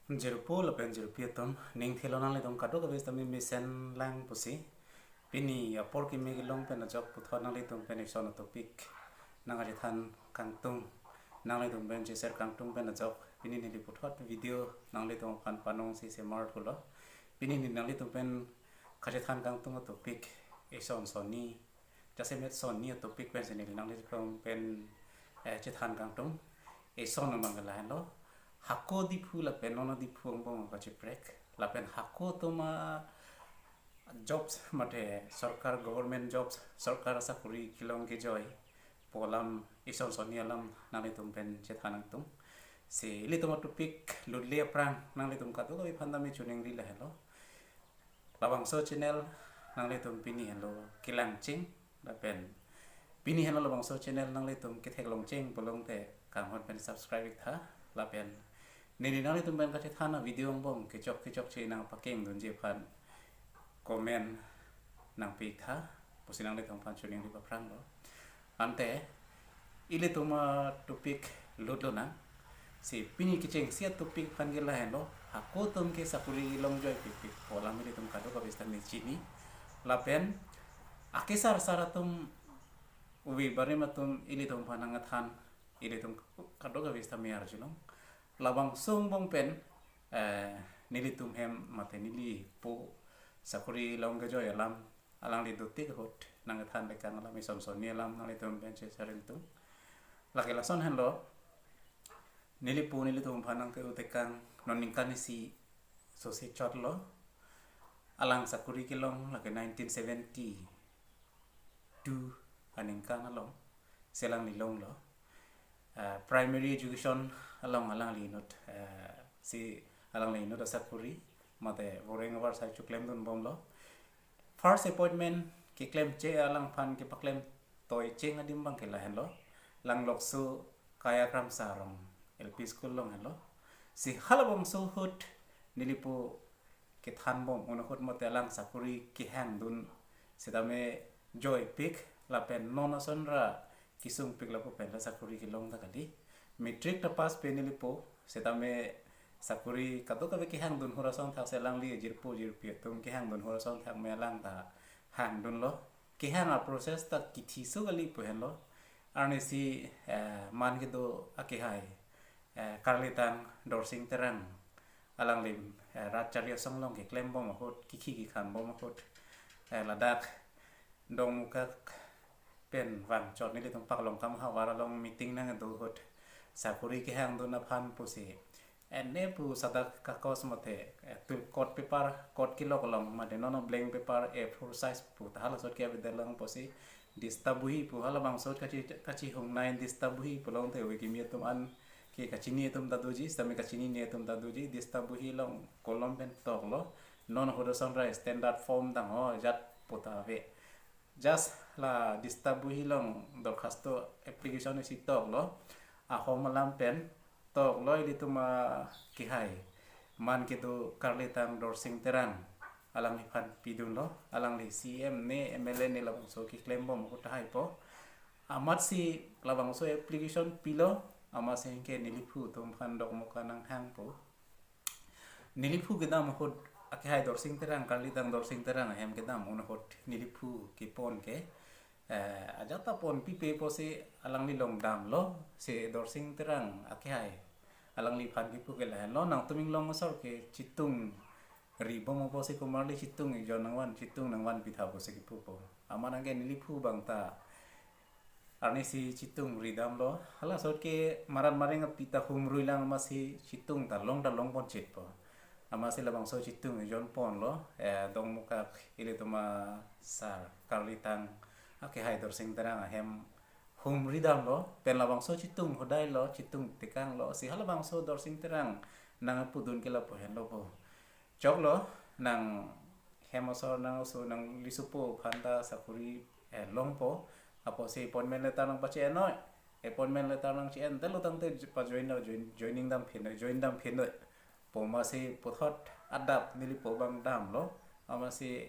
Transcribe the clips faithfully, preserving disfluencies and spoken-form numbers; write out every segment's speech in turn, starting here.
Jirpo lapen jirpi atum, ning thelo nanglitum kadokave sitame mesen lang pusi. Pini apor kimi kelong pen ajok puthot nanglitum pen ison topic nangkachethan kangtung. Nanglitum pen cheser kangtung pen ajok. Pini neli puthot video nanglitum aphan panong si semar thulo. Pini neli nanglitum pen kachethan kangtung topic ison sonni. Jasemet sonni topic pen si neli nanglitum pen eh, chethan kangtung. Ison abang ke lahenlo. Hako Diphu lapen non Diphu angbong kacheprek. Lapen hako atum a jobs mate sorkar government jobs, sorkar sakuri kelong kejoi pu alam ison sonni alam nanglitum pen chethan kangtung. Si ilitum topic lutle aphrang nanglitum kadokave aphan tame choningri lahenlo. Labangso channel nanglitum pini henlo kelang ching lapen pini henlo labangso channel nanglitum ketheklong ching pulote kanghon pen subscribe ik tha lapen neli nanglitum pen kachethan a video angbong kechok kechokche nangpakeng dunji aphan comment nangpi ik tha pusi nanglitum aphan choningri aphranglo. Ante ilitum a topic lut lonang. Si pini kechengsi a topic aphan ke lahenlo. Hako atum ke sakuri longjoipikpik pu alam ilitum kadokave sitame chini. Lapen akesarsar atum, ove barim atum ilitum aphan nangkethan, ilitum kadokave sitame arjulong. Labangso angbong pen eh, nelitum hem mate neli po sakuri long kejoi alam alangli dotik ahut nangkethan tekang alam ison sonni alam nanglitum pen cheser kangtung. Lake lason henlo, neli po nelitum aphan nangke-o tekang non ningkan isi sose chotlo. Alang sakuri kelong lake nineteen seventy two aningkan along si alangli longlo. Ah, primary education along alangli inut, ah, si alangli inut asakuri mate voreng avarsai choklemdun bomlo. First appointment keklemche alangphan kepaklem toicheng adim abang ke lahenlo. Langlokso Kaya Kramsa Arong L P School along henlo. Si halabangso ahut neli po kethan bom un ahut mate alang sakuri kehangdun sitame joipik lapen non asonra kesungpik lapu pen la sakuri kelong ta kali. Matric ta pass pe neli po sitame sakuri kadokave kehangdun hur asonthak si alangli jirpo jirpi atum kehangdun hur asonthak me alang ta hangdunlo. Kehang a process ta kethiso kali pu henlo. Arnisi eh, man kedo akehai eh, Karlitang Dorsing Terang alangli eh, rat chari asong along keklem bom ahut, kekhi kekhan bom ahut, eh, ladak Dongmukak pen vangchot nelitum Paklongkam ahavar along meeting nangdo ahut sakuri kehangdun aphan pusi ene pu sadak kakos mate eh, tul court paper, court kelok along mate non blank paper A four size pu ta halasot ke avedet lang pusi dista bohi pu halabangso ahut kachi, kachinghongnei dista bohi pulote ove kimi atum an ke kachini atum ta doji, sitame kachinine atum ta doji, dista bohi along kolom pen toklo. Non ahut asonra standard form dang ho ajat pu ta ave. Just la dista bohi along dorkhasto application isi toklo. Ahom alam pen toklo ilitum akehai man kedo Karlitang Dorsing Terang alangliphan pidunlo, alangli C E M ne M L A ne labangso keklem bom ahut tahai po. Amatsi labangso application pilo, amatsi anke neliphu atum aphan Dongmukak nanghang po. Neliphu kedam ahut akehai Dorsing Terang, Karlitang Dorsing Terang ahem kedam un ahut neliphu kepon ke eh, ajat ta ponpipe pusi alangli along damlo, si Dorsing Terang akehai alangliphan kipu ke lahenlo, nangtum inglong asor ke chitungri bom pusi komarli chitung ejon nangvan, chitung nangvanpi tha pusi kipu po. Amat anke neliphu abang ta arnisi chitungri damlo. Halasot ke maran mareng api ta humrui lang amatsi chitung ta long ta long pon chit po. Amatsi labangso chitung ejon ponlo, eh, Dongmukak ilitum asar Karlitang akehai Dorsing Terang ahem humri damlo, pen labangso chitung hodailo, chitung tekanglo, si halabangso Dorsing Terang nangpudun ke lapu henlo po. Choklo, nang hem asor nang oso nangli sopo aphan ta sakuri eh, longpo, apotsi appointment letter nangpache-en noi, appointment letter nangche-en detlo tangte pa join dam, join, joining dam phin noi, join dam phin noi pu amatsi puthot adap neli po abang damlo, amatsi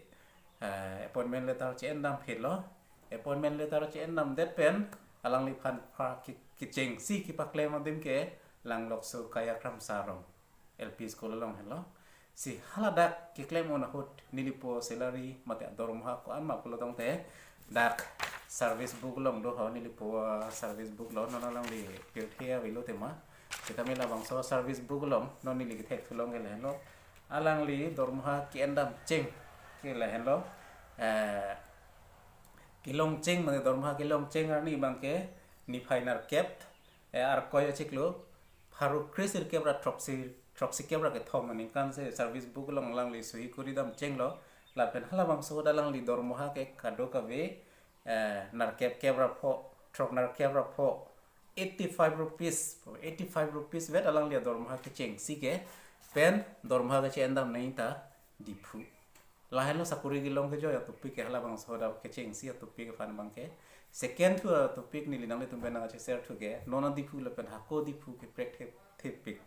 eh, appointment letter che-en dam phinlo, appointment letter che-en damdet pen alangliphan pha ki, kechengsi kepaklem adim ke Langlokso Kaya Kramsa Arong L P school along henlo. Si haladak keklem un ahut nelipo salary mate dormoha ko-an ma pulo tangte dak service book along do ho, nelipo service book lo, non alangli pirthe avelo tema. Sitame labangso service book along non neli kethek thulong ke lahenlo. Alangli dormoha ke-endam cheng ke lahenlo. Eh, kelong cheng mane dormoha kelong cheng arni abangke niphai nerkep, eh, Arkoi achiklo pharo kre sirkep ra throksi, throksi kep ra kethom aningkan si service book along alangli sohi kori dam chenglo. Lapen halabangso ahut alangli dormoha ke kadokave, eh, nerkep kep ra pho, throk nerkep ra pho, eighty five rupees, eighty five rupees vet alangli adormoha kechengsi ke, pen dormoha kache-endam nangji ta Diphu. Lahenlo sakori kelong kejoi atopic ke halabangso ahut kechengsi atopic aphan abangke. Second thu atopic neli nanglitum pen nangkache-share thu ke, non a-Diphu lapen hako Diphu ke prek thep thepik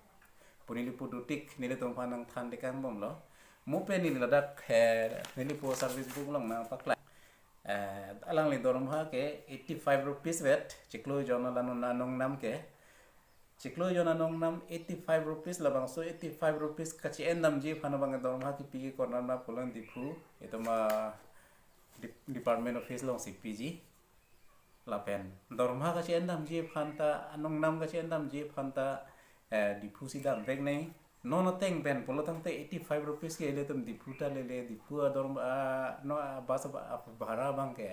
pu nelipo dutik nelitum aphan nangthan dekang bomlo. Mo pen neli ladak, eh, nelipo service book along nangpaklang. Eh, alangli dormoha ke eighty five rupees vet, chiklo jon along anong nam ke. Chiklo jon anong nam eighty five rupees, labangso eighty five rupees kache-endamji aphan abang dormoha kipi ke konat ma pulo tangte Diphu, itum a dep-, department office alongsi piji. Lapen dormoha kache-endamji aphan ta, anong nam kache-endamji aphan ta, eh, Diphu si damvek nangji. Non ateng pen pulo tangte eighty five rupees ke ilitum Diphu ta lele, Diphu adorm-, ah, no, ah, bus ab-, ah, bhara abangke.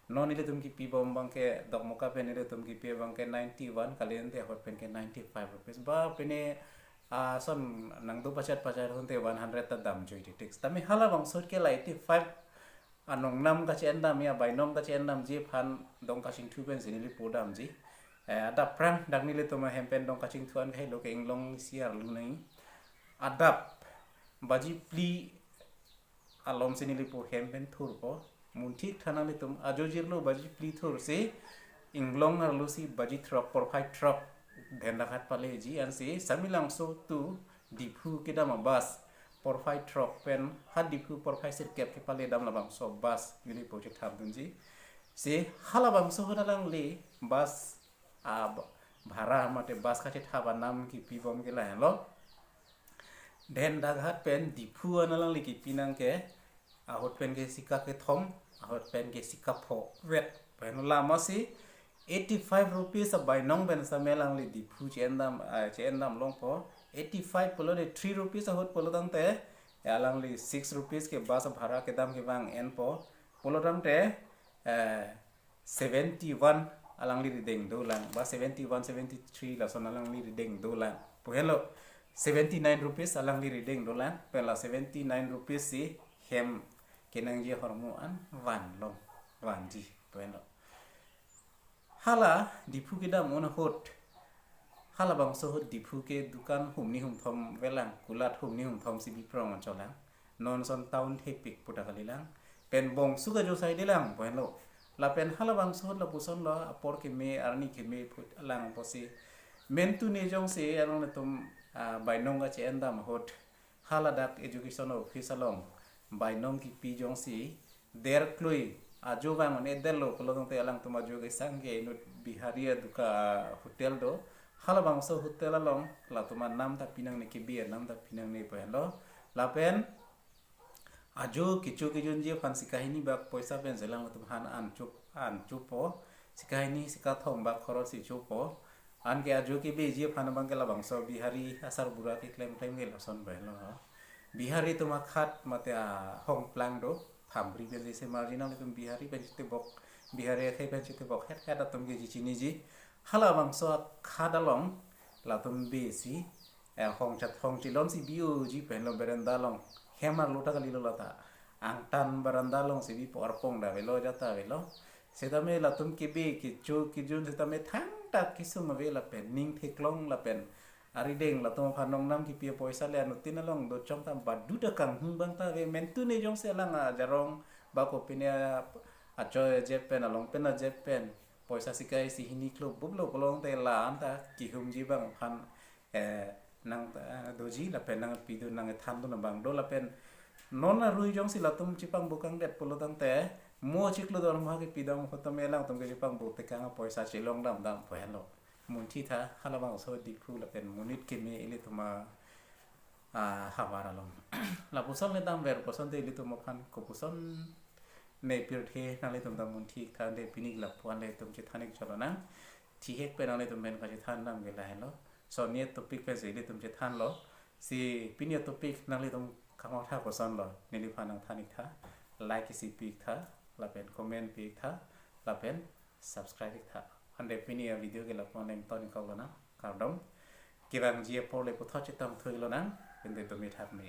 Non ilitum kipi bom abangke, Dokmoka pen ilitum kipi abangke ninety one, kali ante ahut pen ke ninety five rupees. Ba pine, ah, son nangdo pachat pachat hunte one hundred ta damjoi titik. Tame halabangso ahut ke la eighty five anong nam kache-endam ya, bainong kache-endamji aphan Dongkachingthu pensi neli pudamji. Eh, adap aphrang dak nelitum ahem pen Dongkachingthu an kahelo ke inglong isi arlo nangji. Adap baji phli alom si nelipo hem pen thurpo. Munthit than nanglitum ajo jirlo baji phli thursi inglong arlo si baji throk porphai throk Dhendaghat paleji ansi Samelangso to Diphu kedam a-bus porphai throk pen ha Diphu porphai sirkep kepaledam labangso bus nelipo chethapdunji. Si halabangso ahut alangli bus a-bhara mate bus kachethap anam kipi bom ke lahenlo. Dhendaghat pen Diphu an alangli kipi nang ke ahut pen ke sika kethom, ahut pen ke sika pho vet. Pen lama si eighty five rupees abainong pen Samelangli Diphu che-endam, ah, che-endam longpo. Eighty five pulo de three rupees ahut pulo tangte, ya alangli six rupees ke bus bhara kedam kevang enpo. Pulo tangte, eh, seventy one alangli rideng dolang, ba seventy one, seventy three lason alangli rideng dolang. Pu henlo, seventy nine rupees alangli rideng dolang, pen la seventy nine rupees si hem kenangji ahormu an vanlong, vanji, pu henlo. Hala Diphu kedam un ahut, halabangso ahut Diphu ke dukan humni humthom velang, kulat humni humthom si biprong cholang. Non son town thepik puta kalilang. Pen bongso kajo sai delang pu henlo. Lapen halabangso ahut lapuson lo, apor keme, arni keme put alang pusi. Mentune jongsi alanglitum, ah, bainong kache-endam ahut haladak education office along bainong kipi jongsi derklui ajo vang un-edetlo pulo tangte alangtum ajo kesang ke inut Bihari aduka hotel do. Halabangso hotel along latum anam ta pinangne, kebi anam ta pinangne pu henlo. Lapen ajo kecho kejunji aphan sika hini bak poisa pen selang latum han an chup, an chupo. Sika hini sika thom bak khorot si chupo. Anke ajo kebeji aphan abangke labangso Bihari asarbura keklem klem ke lason pu henlo. Bihari atum akhat mate ahongplang do, Phambri pen si marjinal atum Bihari pen chitebok, Bihari akhei pen chitebok het het atum ke chichiniji. Halabangso akhat along latum besi, eh, hong chat hong chilon si bi-oji pu henlo, berenda along. Hem arlo ta kalilo lata. Angtan berenda along si bipo, arpong ta avelo, jat ta avelo. Setame latum kebe kecho kejun setame thangta kesung ave lapen ning theklong lapen arideng latum aphan nongnam kipi apoisa le anuttin along dochong ta badu ta kanghum abang ta ave. Mentune jongsi alang ajarong bako pine a-, achoi ajep pen, along pen ajep pen poisa sika isi hini klop bublo pulo tangte la-an ta kehumji abang aphan, eh, nang, eh, doji lapen nangpidun, nangthandun abang do lapen non arui jongsi latum chepangbu kangdet pulo tangte mo chiklo dormoha kepidam ahut tame alangtum ke chepangbu tekang apoisa chelong damdam pu henlo. Munthit tha halabangso Diphu lapen monit keme ilitum a Ah, havar along. Lapuson le damver puson te ilitum aphan kopuson ne pirthe nanglitum ta munthik tha, de pini lapu-an le itum chethan-ik chot lonang. Thihek pen nanglitum pen kachethan dam ke lahelo. So, ne topic pensi ilitum chethanlo. Si pini topic nanglitum kangthak puson lo. Neliphan nangthan-ik tha. Like isi pi-ik tha. Lapen comment pi-ik tha. Lapen subscribe-ik tha. Ante pini a-video ke lapu-an le ton-ik kok lonang. Kardom. Kevangji apor le puthot chetong thu-ik lonang. Pinte tumi thak me.